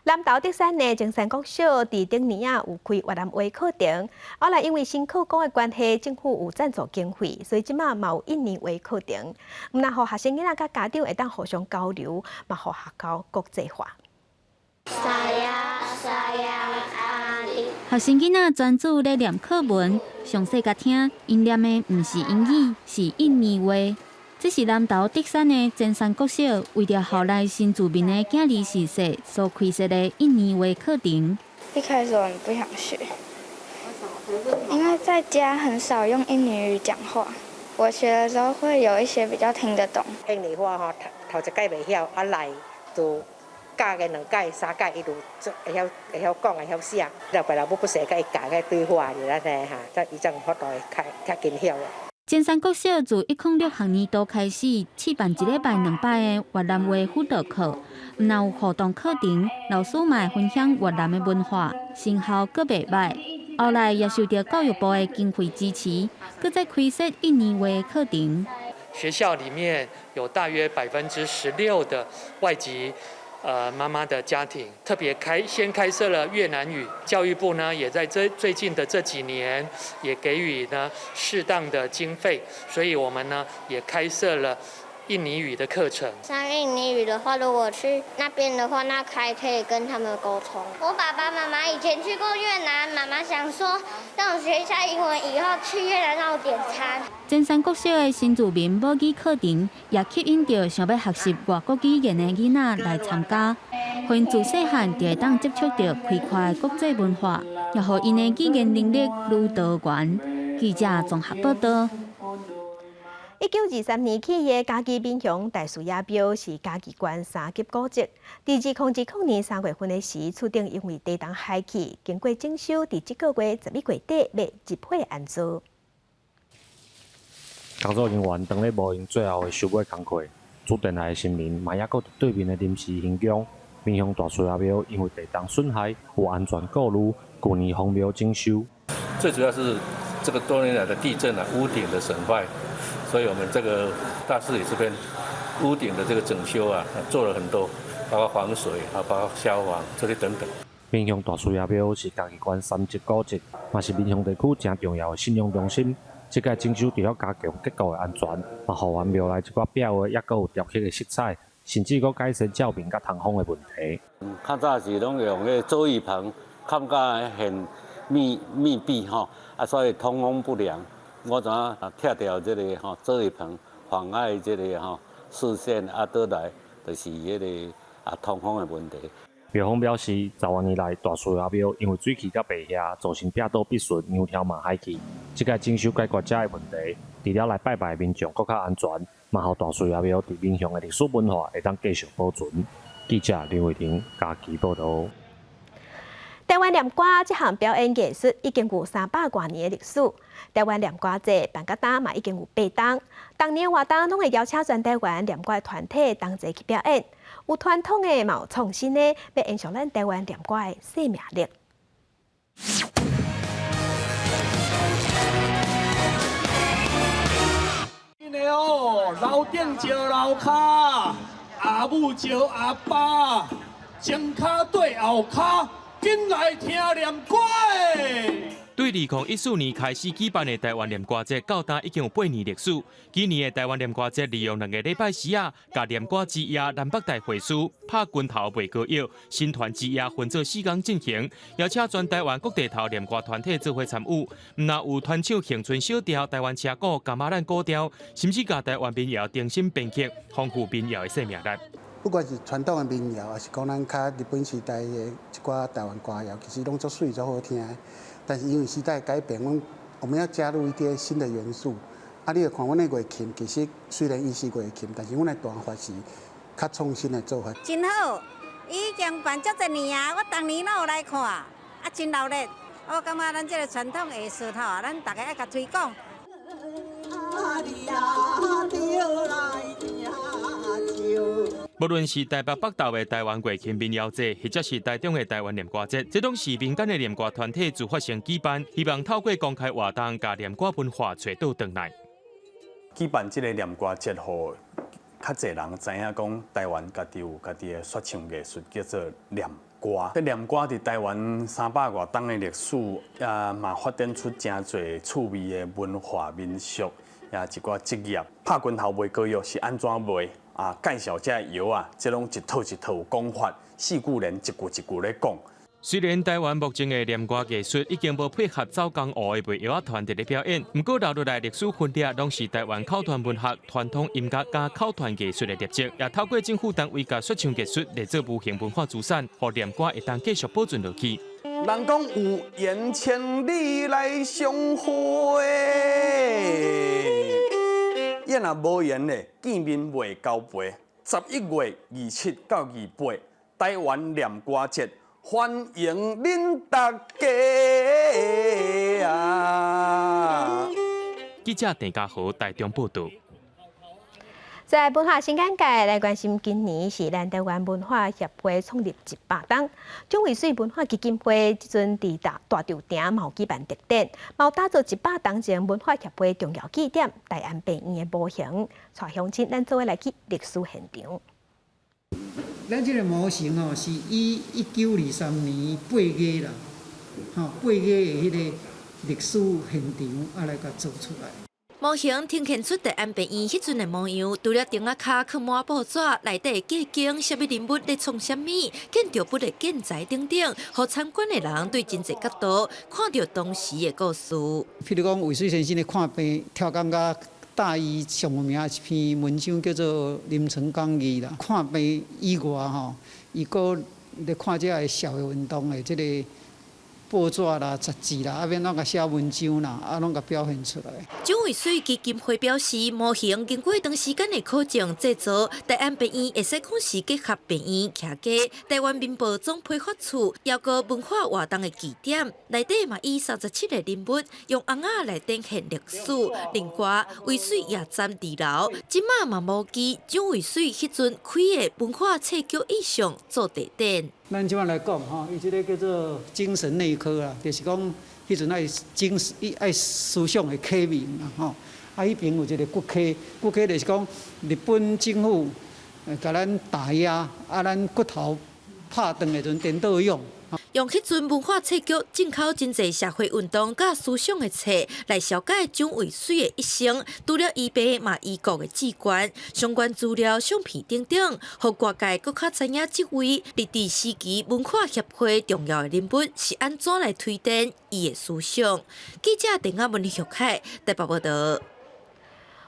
南投竹山的前山國小佇頂年仔有開越南話課程，後來因為新課綱的關係，政府有贊助經費，所以這馬嘛有印尼話課程。毋但予學生囡仔佮家長會當互相交流，嘛予學校國際化。學生囡仔專注咧念課文，詳細共聽，𪜶念的毋是英語，是印尼話。這是南投竹山的前山國小為著校內新住民的囝兒實習所開設的印尼話課程。一開始我很不想學，因為在家很少用印尼語講話。我學的時候會有一些比較聽得懂。印尼話吼，頭一擺袂曉，啊來就教個兩擺、三擺，伊就會曉會曉講、會曉寫。老爸老母閣會共伊教個對話爾按呢哈，才伊才有法度會較較緊曉。前山國小自106學年度開始試辦一禮拜兩擺的越南話輔導課，毋但有互動課程，老師嘛會分享越南的文化，成效閣袂䆀。後來也受著教育部的經費支持，閣再開設印尼話課程。學校裡面有大約16%的外籍媽媽的家庭，特別先開設了越南語。教育部呢，也在這最近的這幾年，也給予呢適當的經費，所以我們呢也開設了印尼語的課程。上印尼語的話，如果去那邊的話，那還可以跟他們溝通。我爸爸媽媽以前去過越南，媽媽想說讓我學一下英文，以後去越南讓我點餐。前山國小的新住民母語課程，也吸引著想欲學習外國語言的囡仔來參加，予𪜶自細漢就會當接觸著開闊的國際文化，也予𪜶的語言能力愈多元。記者綜合報道。1923年起的嘉義民雄大樹爺廟是嘉義縣三級古蹟。佇2020年3月份的時，厝頂因為地動海起，經過整修，佇這個月11月底欲入伙安置。工作人員當咧無閒最後的收尾工課，主殿內的神明嘛猶閣佇對面的臨時行宮。民雄大樹爺廟因為地動損害有安全顧慮，舊年封廟整修。最主要是這個多年來的地震啊，屋頂的損壞，所以我們這個大勢里這邊屋頂的這個整修啊，做了很多，包括防水啊，包括消防這些等等。民雄大師爺廟是嘉義縣三級古蹟，嘛是民雄地區誠重要的信仰中心。這屆整修除了加強結構的安全，嘛復原廟內一寡壁畫，猶閣有雕刻的色彩，甚至閣改善照明佮通風的問題。較早是攏用彼個遮雨棚，崁甲很密密閉吼，啊，所以通風不良。我怎啊拆掉這個吼遮雨棚，妨礙這個吼視線啊，倒來就是彼個啊通風的問題。廟方表示，十外年來大師爺廟因為水氣佮白瓦造成壁倒必損、梁柱嘛海去。這屆整修解決這个問題，除了來拜拜的民眾閣較安全，嘛予大師爺廟佇民雄的歷史文化會當繼續保存。記者林慧婷嘉義報導。台灣念歌這項表演藝術已經有300外年的歷史。台灣念歌節辦到今嘛已經有八冬，逐年活動攏會邀請全台灣念歌團體同齊去表演。有傳統的，嘛有創新的，欲延續咱台灣念歌的生命力。哦，樓頂招樓跤，阿母招阿爸，前跤對後跤。緊來聽念歌！對2014年開始舉辦的台灣念歌節，到今已經有8年歷史。今年的台灣念歌節利用2個禮拜時啊，共念歌之夜南北大會師拍拳頭賣膏藥，新團之夜分做四工進行，邀請全台灣各地頭念歌團體做伙參與。毋但有傳唱恆春小調、台灣車鼓、噶瑪蘭古調，甚至共台灣民謠重新編曲，豐富民謠的生命力。不管是傳統的民謠，還是講咱較日本時代的一寡台灣歌謠，其實攏足媠、足好聽的。但是因為時代改變，我們要加入一啲新的元素。啊，你會看阮的樂琴，其實雖然伊是樂琴，但是阮的彈法是較創新的做法。真好，已經辦足濟年啊，我逐年攏有來看，啊，真熱鬧。我感覺咱這個傳統藝術吼，咱逐家愛共推廣。無論是台北北投的台灣月琴民謠節，或者是台中的台灣念歌節，這攏是民間的念歌團體自發性舉辦，希望透過公開活動，共念歌文化揣倒轉來。舉辦這個念歌節，予較濟人知影講台灣家己有家己的說唱藝術，叫做念歌。這念歌佇台灣300外冬的歷史，也嘛發展出誠濟趣味的文化民俗，也一寡職業。拍拳頭賣膏藥是按怎賣？啊，介紹這藥啊，這攏一套一套有講法，四句連一句一句咧講。雖然台灣目前的念歌藝術已經無配合走江湖的賣藥仔團佇咧表演，毋過留落來歷史痕跡，攏是台灣口傳文學、傳統音樂佮口傳藝術的特色，也透過政府單位共說唱藝術列做無形文化資產，予念歌會當繼續保存落去。人講有緣千里來相會，伊若無緣咧，見面袂交陪。11月27到28，台灣念歌節，歡迎恁大家啊！記者鄭家豪台中報導。在文化新簡介來關心，今年是咱台灣文化協會創立100冬，蔣渭水文化基金會這陣佇大大稻埕嘛有舉辦特展，嘛有打造100冬前文化協會重要據點大安病院的模型，帶鄉親咱做伙來去歷史現場。咱這個模型吼，是以1923年8月啦，吼8月的彼個歷史現場啊來共做出來。模型呈現出大安病院彼陣的模樣，除了燈仔跤囥抹布紙，內底的隔間、啥物人物咧創啥物、建築物的建材等等，予參觀的人對真濟角度看著當時的故事。譬如講，渭水先生咧看病，跳工甲大醫上有名的一篇文章叫做《臨床講義》啦。看病以外吼，伊閣咧看這个社會運動的這个報紙啦、雜誌啦，啊，欲按怎共寫文章啦，啊，攏共表現出來。蔣渭水基金會表示，模型經過長時間的考證製作，大安病院會使講是結合病院、徛家、台灣民報總批發處，抑閣文化活動的據點，內底嘛以37個人物用尪仔來展現歷史。另外，渭水驛站二樓，這馬嘛模擬蔣渭水彼陣開的文化冊局意象做地點。咱這擺來講吼，伊這个叫做精神內科啦，就是講彼陣愛精愛思想的啟明啦吼。啊，彼爿有一個骨科，骨科就是講日本政府共咱打壓，啊，咱骨頭拍斷的陣顛倒用。用彼陣文化冊局進口真濟社會運動佮思想的冊來紹介蔣渭水的一生，除了伊爸嘛伊國的志願，相關資料、相片等等，予外界閣較知影這位日治時期文化協會重要的人物是按怎來推展伊的思想。記者鄧亞文、玉凱台北報道。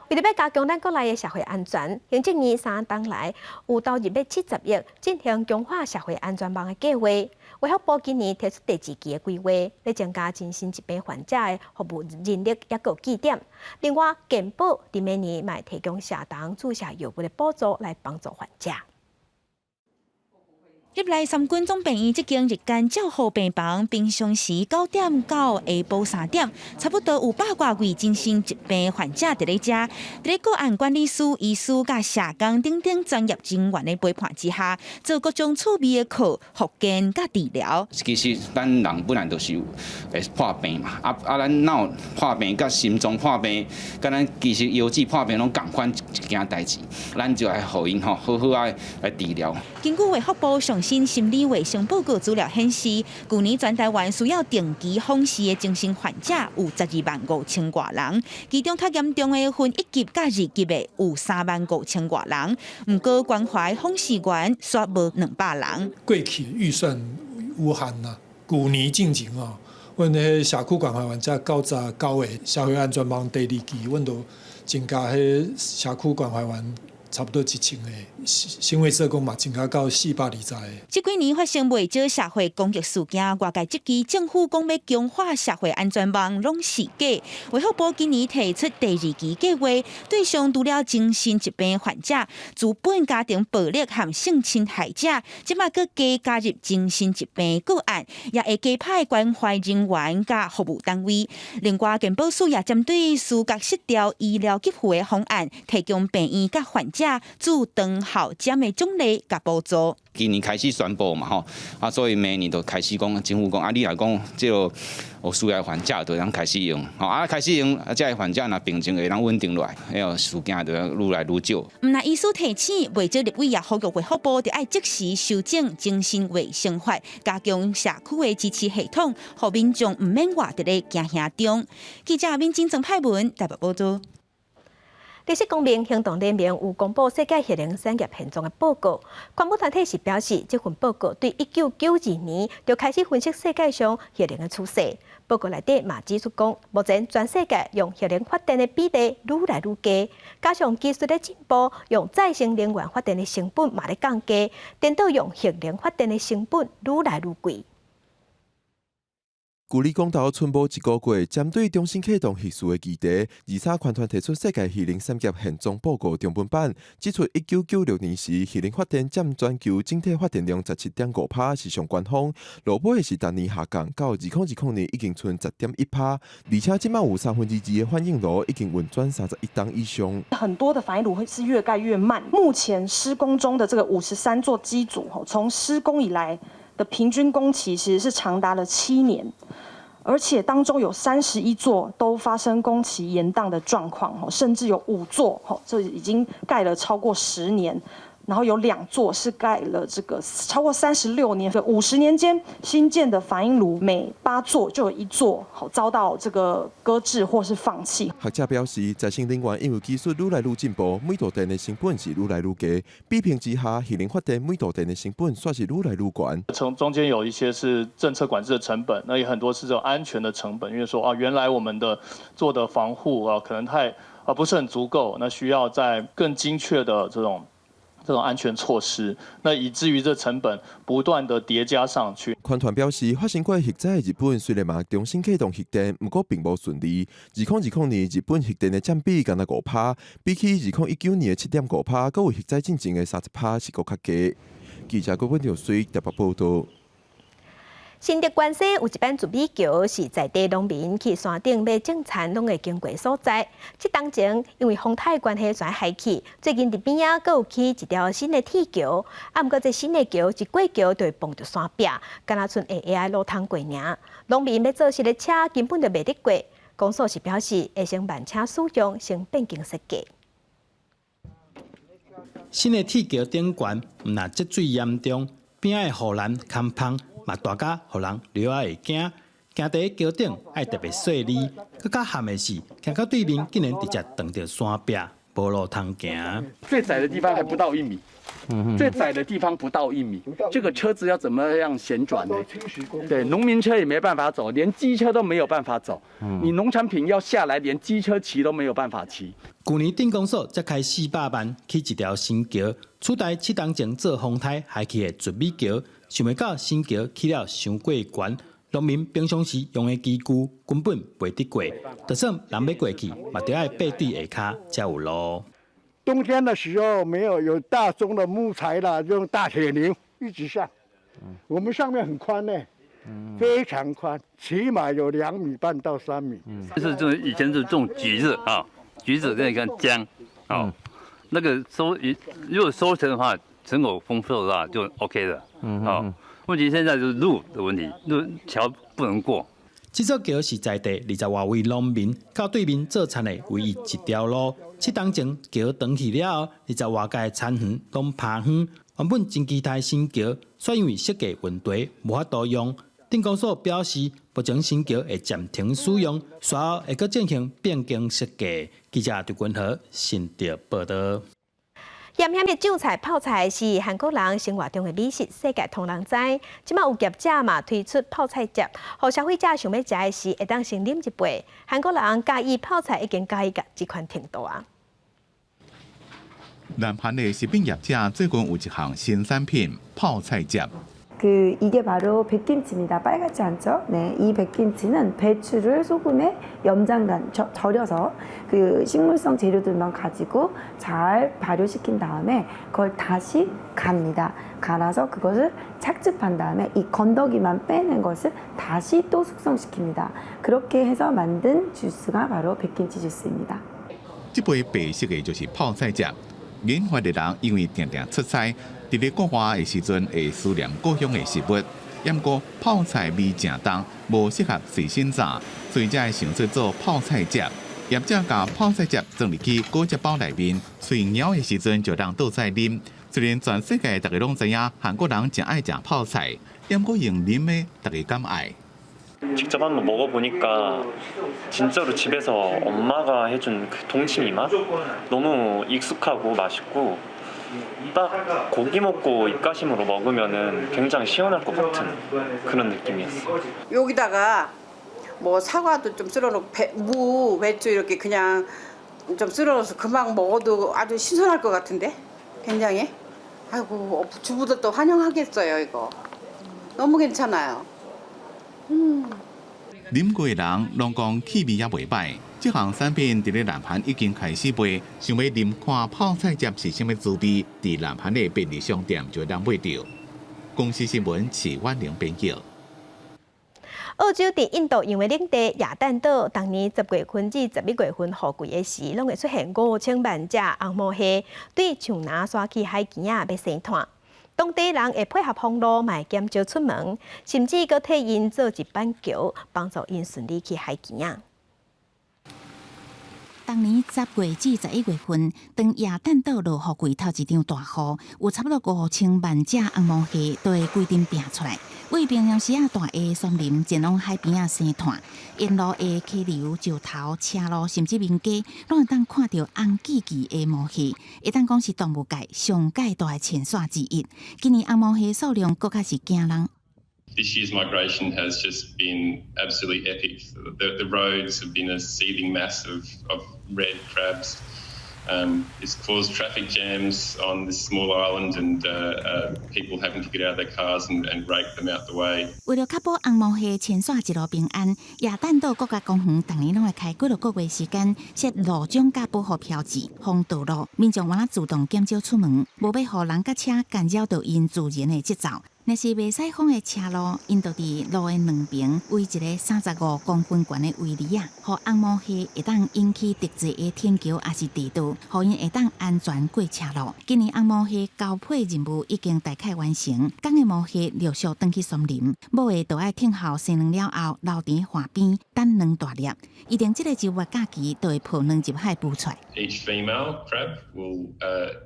為著欲加強咱國內的社會安全，行政院三冬來有投入欲70億進行強化社會安全網的計劃。衛福部今年提出第二期的規劃，來增加精神疾病患者的服務人力抑閣據點。另外，健保佇明年嘛會提供社童注射藥物的補助來幫助患者。入來三軍總病院這間日間照護病房，平常時9點到下晡3點，差不多有百外位精神疾病患者佇咧遮。佇咧個案管理師、醫師佮社工等等專業人員的陪伴之下，做各種趣味的課、復健佮治療。其實咱人本來就是會破病嘛，啊啊，咱腦破病、佮心臟破病，佮咱其實腰子破病攏仝款一件代誌，咱就愛予𪜶吼好好仔來治療。根據衛福部上新心理衛生報告資料顯示，舊年全台灣需要定期訪視的精神患者有12萬5千外人，其中較嚴重的分一級佮二級的有3萬5千外人。毋過關懷訪視員煞無200人。過去預算有限啦，舊年進前哦，阮彼社區關懷員才99個，社會安全網第二期，阮就增加彼社區關懷員。差不多1000個，行為社工嘛，增加到420個。這幾年發生袂少社會攻擊事件，外界質疑政府講欲強化社會安全網攏是假。衛福部今年提出第二期計劃，對象除了精神疾病患者、資本家庭暴力和性侵害者，這馬閣加加入精神疾病個案，也會加派關懷人員佮服務單位。另外，健保署也針對思覺失調醫療給付的方案，提供病院佮患者做長效針的獎勵佮補助。今年開始宣布嘛吼，啊，所以明年就開始講政府講啊，你若講這個有需要患者，就會當開始用，吼啊，開始用啊，這个患者若病情會當穩定落來，彼個事件就愈來愈少。毋但醫師提醒，袂少立委也呼籲衛福部著愛即時修正精神衛生法，加強社區的支持系統，予民眾毋免活佇咧驚嚇中。記者敏晶曾派文台北報道。綠色公民行動聯盟有公布世界核能產業現狀的報告，環保團體是表示，這份報告對1992年就開始分析世界上核能的趨勢。報告內底嘛指出講，目前全世界用核能發電的比例愈來愈低，加上技術的進步，用再生能源發電的成本嘛咧降低，顛倒用核能發電的成本愈來愈貴。距離公投賰無一個月，針對重新啟動核四的議題，而且環團提出世界核能產業現狀報告中文版，指出1996年時核能發電佔全球整體發電量17.5%是上高峰，落尾是逐年下降，到2020年已經賰10.1%，而且這馬有2/3的反應爐已經運轉31冬以上。很多的反應爐會是越蓋越慢，目前施工中的這個53座機組，從施工以來的平均工期其實是長達了7年。而且當中有31座都發生工期延宕的狀況，甚至有5座，這已經蓋了超過10年，然後有2座是蓋了這個超過36年，50年間新建的反應爐每8座就有1座遭到這個擱置或是放棄。學者表示，再生能源因為技術愈來愈進步，每度電的成本是愈來愈低。比拼之下，核能發電每度電的成本煞是愈來愈懸。從中間有一些是政策管制的成本，那也很多是這種安全的成本，因為說啊，原來我們的做的防護啊，可能太啊不是很足夠，那需要在更精確的這種安全措施，那以至於這成本不斷的疊加上去。環團表示，發生過核災的日本雖然嘛重新啟動核電，毋過並無順利。2020年日本核電的佔比干焦5%，比起2019年的7.5%，閣有核災進前的30%是閣較低。記者郭文耀水台北報道。新竹關西有一版絕美橋，是在地農民去山頂欲種田攏會經過所在。這當前因為風颱關係全害去，最近佇邊仔閣有起一條新的鐵橋，啊，毋過這新的橋一過橋就會碰著山壁，敢若賰下下的路通過爾。農民欲做穡的車根本就袂得過。公所是表示會先慢車使用，先變更設計。新的鐵橋頂懸，毋但積水嚴重，邊仔的護欄空芳，嘛大甲予人尿仔會驚，行佇橋頂愛特別細膩。閣較譀的是，行到對面竟然直接撞著山壁，無路通行。最窄的地方還不到一米，最窄的地方不到一米，這個車子要怎麼樣旋轉呢？對，農民車也沒辦法走，連機車都沒有辦法走。你農產品要下來，連機車騎都沒有辦法騎。舊年鎮公所才開400萬起一條新橋，取代7冬前做風颱害去的絕美橋，想袂到新橋起了傷過懸，農民平常時用的機具根本袂得過，就算人欲過去，嘛著愛爬對下跤才有路。冬天的時候沒有有大宗的木材啦，用大鐵牛一直上。我們上面很寬呢，非常寬，起碼有2.5米到3米。就是這以前是種橘子啊，橘子那個薑啊，那個收如果收成的話，成果豐碩的話就 OK 的。嗯，好，問題現在就是路的問題，路橋不能過。這座橋是在地20外位農民到對面做田的唯一一條路。7冬前橋斷去了後，20外個田園攏趴荒。原本真期待新橋，卻因為設計問題無法度用。鎮公所表示，目前新橋會暫停使用，隨後會閣進行變更設計。記者張君和新竹報導。鹹鹹的醬菜泡菜是韓國人生活中的美食，世界通人知。這馬有業者嘛推出泡菜汁，予消費者想欲食的時，會當先啉一杯。韓國人佮意泡菜已經佮意到這款程度啊！南韓的食品業者最近有一項新產品泡菜汁。 그 이게 바로 백김치입니다. 빨갛지 않죠? 네, 이 백김치는 배추를 소금에 염장간 절여서 그 식물성 재료들만 가지고 잘 발효시킨 다음에 그걸 다시 갑니다. 갈아서 그것을 착즙한 다음에 이 건더기만 빼낸 것을 다시 또 숙성시킵니다. 그렇게 해서 만든 주스가 바로 백김치 주스입니다. 這杯白色的就是泡菜汁。研發的人因為定定出差，佇咧國外的時陣會思念故鄉的食物，毋過泡菜味誠重，無適合隨身帶，所以才會想出做泡菜汁。業者共泡菜汁裝入去果汁包內面，喙枵的時陣就通倒菜啉。雖然全世界逐家攏知影韓國人誠愛食泡菜，毋過用啉的，逐家敢愛？ 직접 한번 먹어보니까 진짜로 집에서 엄마가 해준 그 동치미 맛? 너무 익숙하고 맛있고 딱 고기 먹고 입가심으로 먹으면은 굉장히 시원할 것 같은 그런 느낌이었어요. 여기다가 뭐 사과도 좀 썰어놓고 배, 무, 배추 이렇게 그냥 좀 썰어서 금방 먹어도 아주 신선할 것 같은데 굉장히 아이고 주부들도 환영하겠어요. 이거 너무 괜찮아요. 啉過的人攏講氣味也袂䆀。這項產品佇咧南韓已經開始賣，想欲啉看泡菜汁是啥物滋味，佇南韓的便利商店就會當買著。公視新聞徐婉玲編輯。澳洲佇印度洋的領地亞旦島，逐年10月份至11月份雨季的時，攏會出現5000萬隻紅毛蝦對樹林徙去海墘仔欲生湠。當地人會配合封路，嘛會減少出門，甚至閣替𪜶做一板橋，幫助𪜶順利去海墘仔。逐年10月至11月份，當亞旦島落雨季頭一場大雨，有差不多5000萬隻紅毛蝦都會規陣拚出來，對平常時仔大下松林前往海邊仔生湠，沿路的溪流、石頭、車路，甚至民家，攏會當看著紅吱吱的毛蝦，會當講是動物界上蓋大的遷徙之一。今年紅毛蝦數量閣較是驚人。 This year's migration has just been absolutely epic. The roads have been a seething mass of red crabs. It's caused traffic jams on this small island and people having to get out of their cars and rake them out the way. 為了確保紅毛蝦遷徙一路平安，亞旦島國家公園逐年攏會開幾落個月時間設路障佮保護標誌，封道路，民眾嘛自動減少出門，無欲予人佮車干擾著𪜶自然的節奏。若是袂使風的車路，𪜶就佇路的兩邊圍一个35公分懸的圍籬仔，予紅毛蝦會當引起特濟的天橋抑是地道，予𪜶會當安全過車路。今年紅毛蝦交配任務已經大概完成，公的毛蝦陸續轉去松林，母的就愛等候生卵了後留佇岸邊等卵大粒。預定這个週末假期就會抱卵入海孵出來。 Each female crab will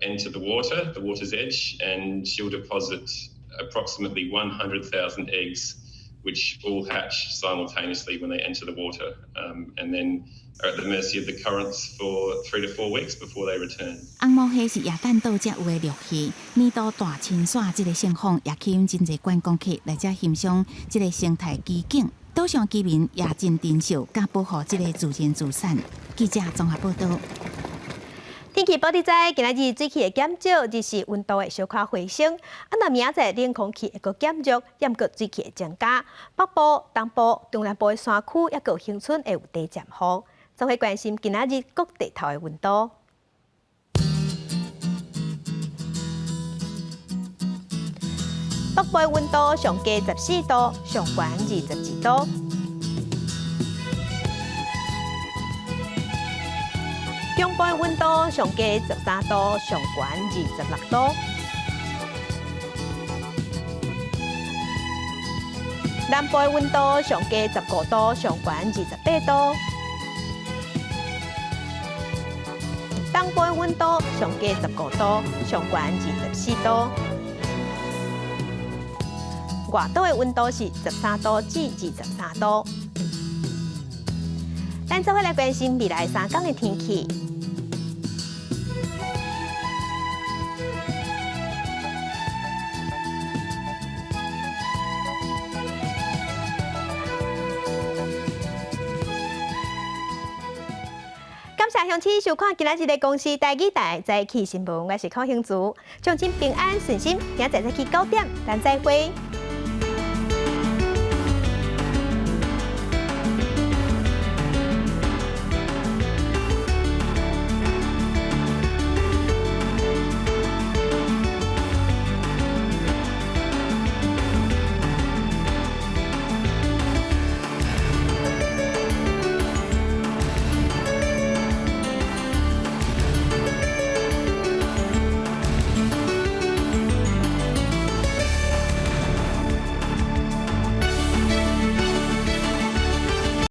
enter the water, the water's edge, and she'll deposit approximately 100,000 eggs, which all hatch simultaneously when they enter the water, and then are at the mercy of the currents for 3 to 4 weeks before they return. 紅毛蝦是亞膽島才有的陸蝦，年度大清洗這个盛況也吸引真濟觀光客來遮欣賞這个生態奇景。島上居民也真珍惜佮保護這个自然資產。記者綜合報導。天氣報你知，今仔日水汽會減少，日時溫度會小可回升。啊，若明仔載冷空氣會閣減弱，毋過水汽會增加。北部、東部、中南部的山區抑閣恆春會有短暫雨。做伙關心今仔日各地頭的溫度。北部的溫度上低14度，上懸22度。中部的溫度上低13度，上懸26度。南部的溫度上低15度，上懸28度。東部的溫度上低15度，上懸24度。外島的溫度是13度至23度。咱做伙來關心未來3天的天氣。感謝鄉親收看今仔日的公視台語台早起新聞，我是柯興竹，祝恁平安順心，明仔載早起9點，咱再會。